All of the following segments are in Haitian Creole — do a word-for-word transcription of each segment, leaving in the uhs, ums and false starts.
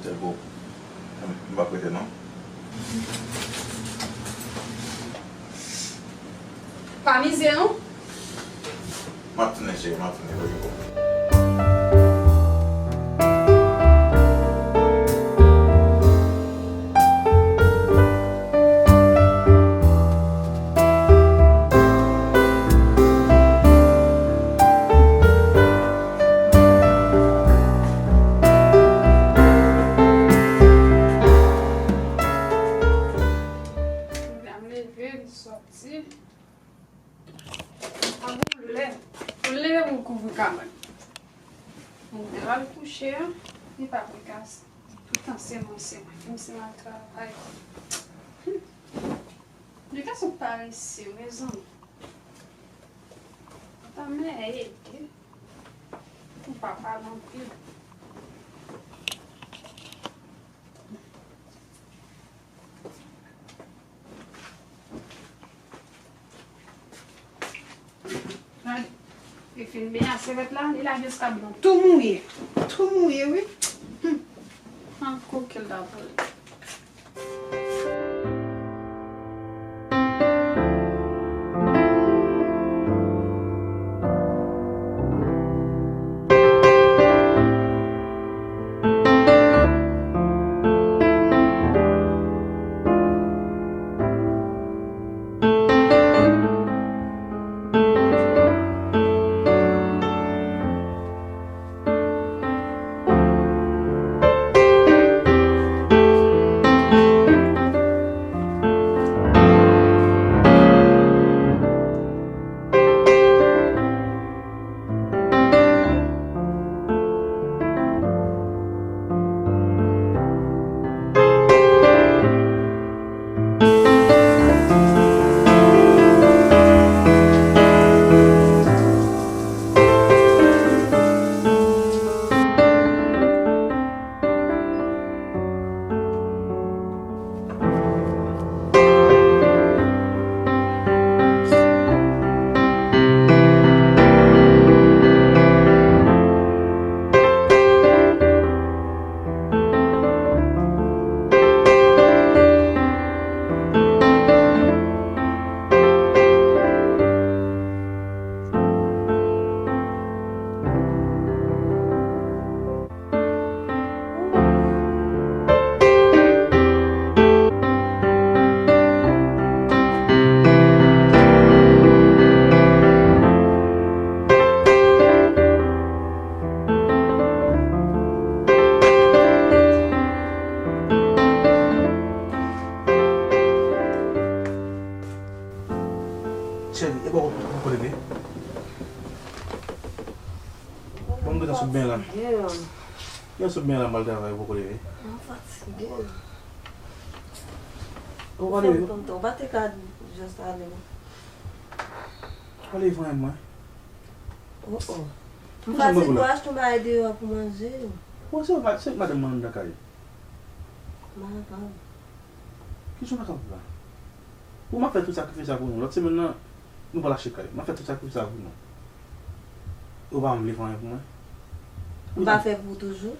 Tèl gwo. M p ap rete non. Pa mize non. M ap tounen cheri, m ap tounen, pa gen pwoblèm. Medam leve, li sòti. A, pou lè, pou leve pou kouvri kabann. Mwen te al kouche a, li pa pran kase. Toutan se mwen, se mwen, se mwen k ap travay. Li ka sot parese, mezanmi. Tanmen ede. Ou pa pale anpil. Gade, li fin benyen ak sèvyèt la, li lage eskab lan tou mouye. Tou mouye, wi. Hum. An koke l ta vole. Cheri, e bò ou poko leve? Bon, m gentan sot benyen la. Gentan sot benyen la, m al travay, ou poko leve. M fatige. Ou pa leve? Ou pa te ka jis ale non. Ou pa leve anyen mwen. Oh, oh. M fatige, ou achte yon bagay deyò pou manje. Bon, se, se madanm mwen anndan kay. Madanm. Ki jan w ap la? Ou m ap fè tout sakrifis sa pou nou. Lòt semèn nan, nou pral achte kay. M ap fè tout sakrifis sa pou nou. Ou pa vle fè anyen pou mwen? M pa fè pou ou toujou?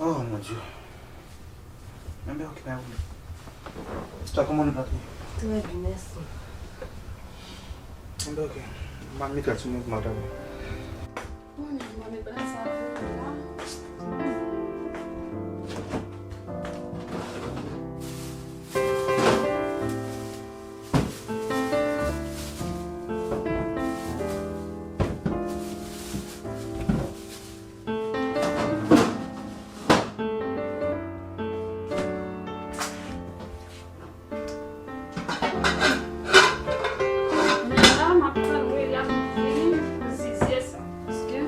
Oh, mon Dieu. Enben, ok, pa gen pwoblèm. Sa kòman nou pral ye? Trè byen, mèsi. Enben, ok. M ap met rad sou mwen pou m al travay. Mwen menm, mwen met bagay sa pou ou la. Men la, m ap tann William vini pou zizye sa. Paske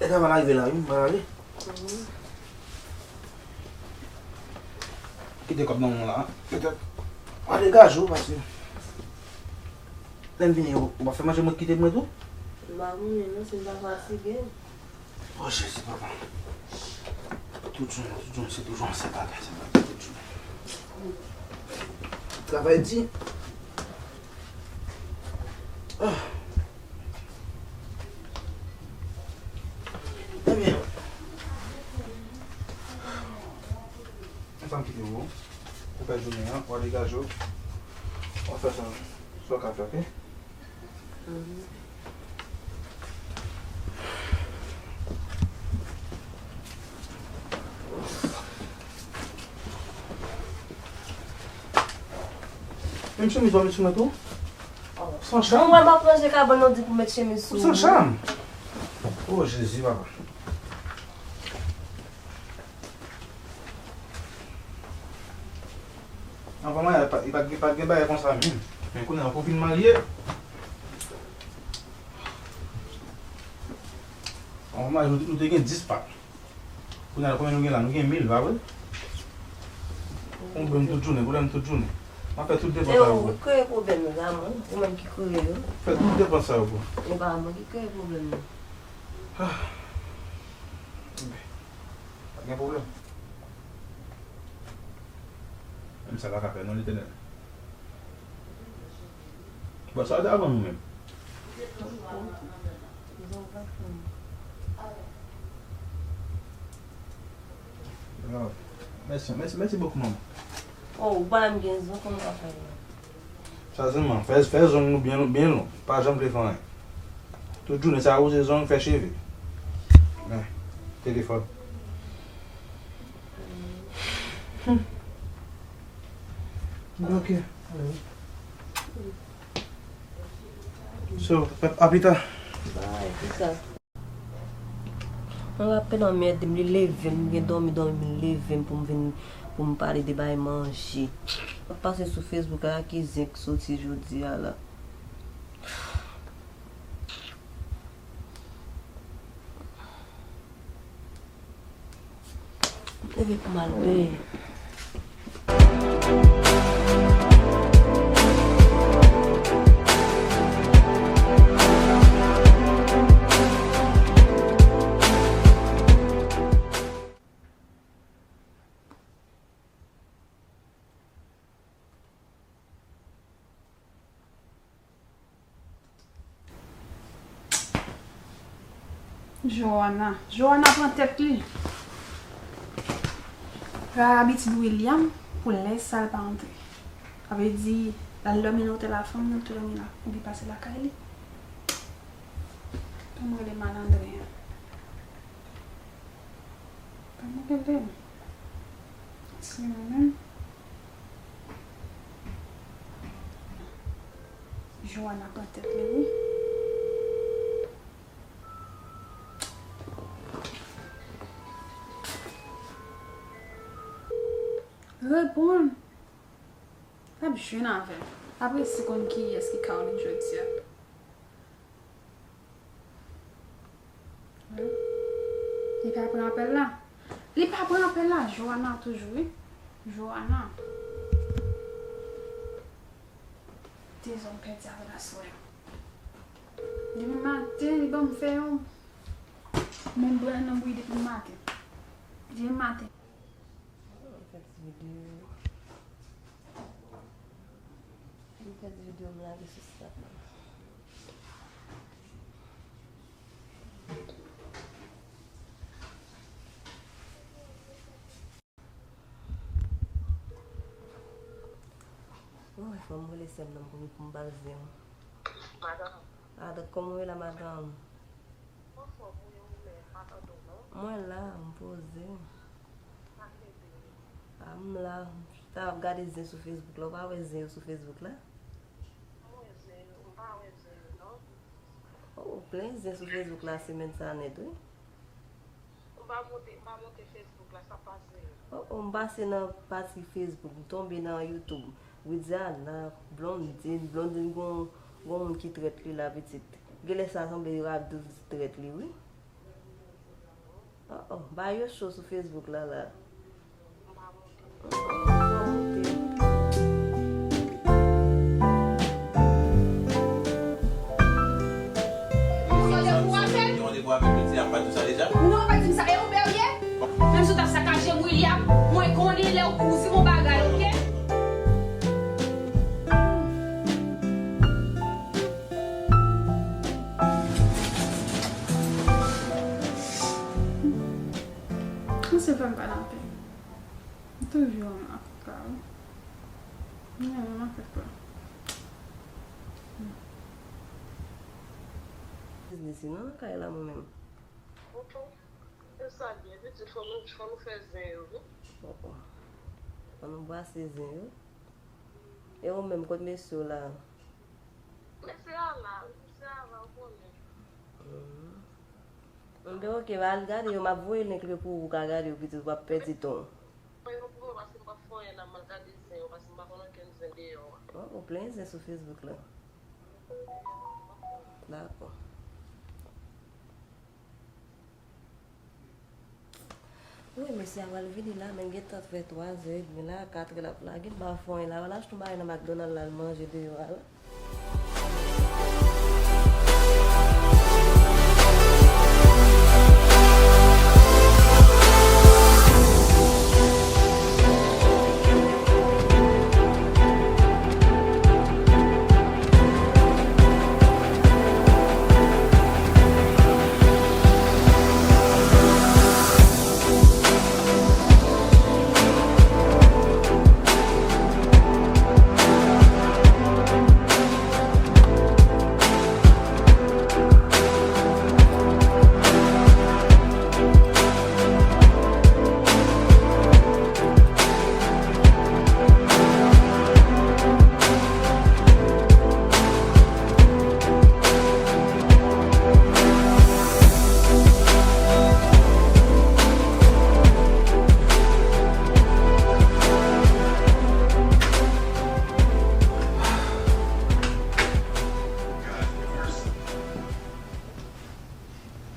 Lè travay la rive la, wi, m pral ale. Kite kòb nan men w la, petèt w a degaje w, paske lè m vini, ou, ou pa fè manje mwen kite mwen tou? M pa konnen non, si m pa fatige. O Jezi, papa. Tout jounen, tout jounen, se toujou yon sèl bagay, sèl bagay, tout jounen. Travay di. Ah. Ebyen, ansanm kite w, ou pèdi jounen an, w a degaje w, w a fè sa, sa w ka fè, oke? Mhm. Menm chemiz ou pa met sou mwen tou? San cham. Mwen, m ap ranje kabann nan, di pou met chemiz sou. San cham. O Jezi, papa. Anvan marye, pa, li pa t gen, pa t gen bagay konsa menm. Men kounye a, pou vin marye, anvan marye, nou, nou te gen dis pa. Kounye a, konbyen nou gen la? Nou gen mil, pa vre? Pwoblèm tout jounen, pwoblèm tout jounen. M ap fè tout depans sa yo pou ou. Ou kreye pwoblèm yo, Ramon. Ou menm ki kreye yo. Fè tout depans sa yo pou ou. E pa mwen ki kreye pwoblèm yo. Ah. Pa gen pwoblèm. Menm sa pa ka fè non, Letènèl. Bon, sa te avan nou menm. Mèsi, mèsi, mèsi bokou, manman. Oh, ou pa menm gen zong, kòman w ap fè la? Sa sèlman, fè, fè zong nou byen, byen long. Pa janm vle fè anyen. Tout jounen sa, wouze zong, fè cheve. Men, telefòn. Hmm. Ok. So, a, a pita. Bye, pita. Mwen rapèl anmède m, li leve m, m gen dòmi, dòmi, li leve m pou m vin, pou m pale de bay manje. M ap pase sou Facebook la, ki zen k soti jodi a la. Leve pou m al benyen. Johanna. Johanna pran tèt li. Rara abitid William pou lè sa l pa antre. Sa vle di, l al dòmi nan otèl a fanm nan, l tou dòmi la. Oubyen pase lakay li. Pou m rele malandren an. Ban mwen rele l. Se mwen menm. Johanna pran tèt li, wi. Reponn. L ap jwenn avè l. Apre si konn kiyès ki Caroline jodi a. Li pa pran apèl la. Li pa pran apèl la. Johanna toujou, wi. Johanna. Dezòm pèdi avè l aswè a. Depi maten, li ban m fè yon. Menm bra nan bouyi depi maten. Depi maten. Mwen fè ti videyo. Mwen fè ti videyo, m lage sou Snap la. Woy, fò m rele sè m nan pou, pou m ba l zen. Madanm. Madanm, kòman w ye la, madanm? Anfòm, wi, ou menm, pa tande w non. Mwen la, m poze. Sa k ede w? A, m la, m ta ap gade zen sou Facebook la. Ou pa wè zen yo sou Facebook la? M wè zen yo, m pa wè zen yo non. Oh, plen zen sou Facebook la semèn sa nèt, wi. M pa monte, m pa monte Facebook la, sa pase. Oh, oh, m pase nan pati Facebook, m tonbe nan YouTube. Widiana, Blondine, Blondine gon, gon moun ki trèt li la pitit. Genlè sa sanble yo ap di trèt li, wi. Ba yo cho sou Facebook la la. Gen randevou avè l? Non, pa di m sa. E ou bèl ye? Menm si w t ap sakaje m, William, mwen konnen lè w kouzi m yon bagay, oke? Misye fè m pa nan pè. M toujou renmen maket la, wi. M renmen maket la. Biznis li nan kay la, mwen menm. Tonton, e sa byen, pitit, fò nou, fò nou fè zen yo, wi. Oh, oh. Fò nou brase zen yo. E ou menm, kot mesye w la? Mesye a la, mesye a la, ou konnen. Hmm. Enben, oke, va al gade yo, m ap voye link yo pou ou, ou ka gade yo, pitit, w ap pèdi tan w. Voye yo pou mwen, paske m p ap fè anyen la, m al gade zen yo, paske m pa konn okenn zen deyò a. Oh, ou plen zen sou Facebook la. Dakò. Wi, mesye a pral vini la, men gentan fè twa zè edmi la, kat è l ap lage, m pa fè anyen la, al achte yon bagay nan McDonald la, al manje deyò a la.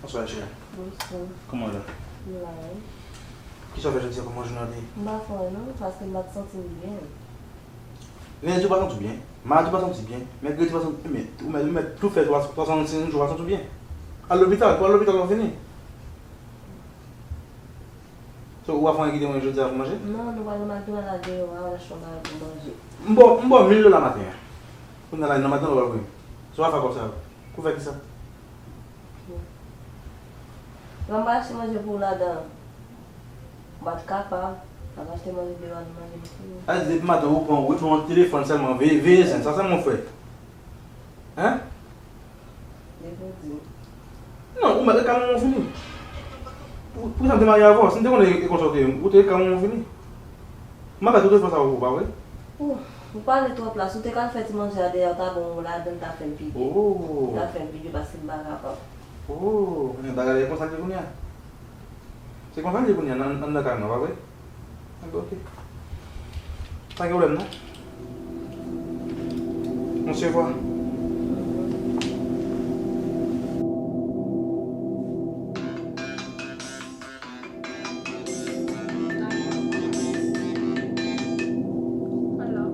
Bonswa, cheri. Bonswa. Kòman w ye? M la, wi. Kisa w fè jodi a? Kòman jounen an te ye? M pa fè anyen non, paske m pa t santi m byen. Lendi w pa santi w byen, madi w pa santi w byen, mèkredi w pa santi w byen, ou mèt, ou mèt tou fè twa, twa san swasannsenk jou w pa santi w byen. Al lopital, pou al lopital w ap vini. So, ou pa fè anyen ki te manje jodi a pou manje? Non, nou pral nan McDonald la deyò a, al achte yon bagay pou manje. M ba w, m ba w mil dola maten an. Kounye a la, nan McDonald w pral voye m. So, w a fè kòb sa yo. Pou fè kisa? Lè m achte manje pou ou ladan, m pa t kapab. M ap achte manje deyò a, nou manje nou fini. A di depi maten ou pran, ou pran yon telefòn sèlman, veye, veye zen, sa sèlman w fè. Hein? Depi w di. Non, ou mèt ret kay manman w fini. Pou, poukisa m te marye avè w? Si m te konnen e konsa w te ye, ou te ret kay manman w fini. M ap fè tout efò sa pou ou, pa vre? Ou, ou pale twòp la. Si w te ka al fè ti manje a deyò, ta bon, ladan l ta fè m pi byen. Oh. L ta fè m pi byen paske m pa kapab. Oh, men bagay la e konsa l ye kounye a. Se konsa l ye kounye a, nan, anndan kay mwen, pa vre? Enben, oke. Pa gen pwoblèm, non. Bon, se vwa. Hello.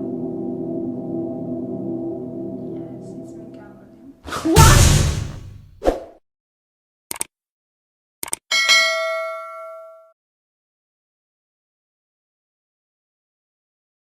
Yes, it's me, Caroline. What?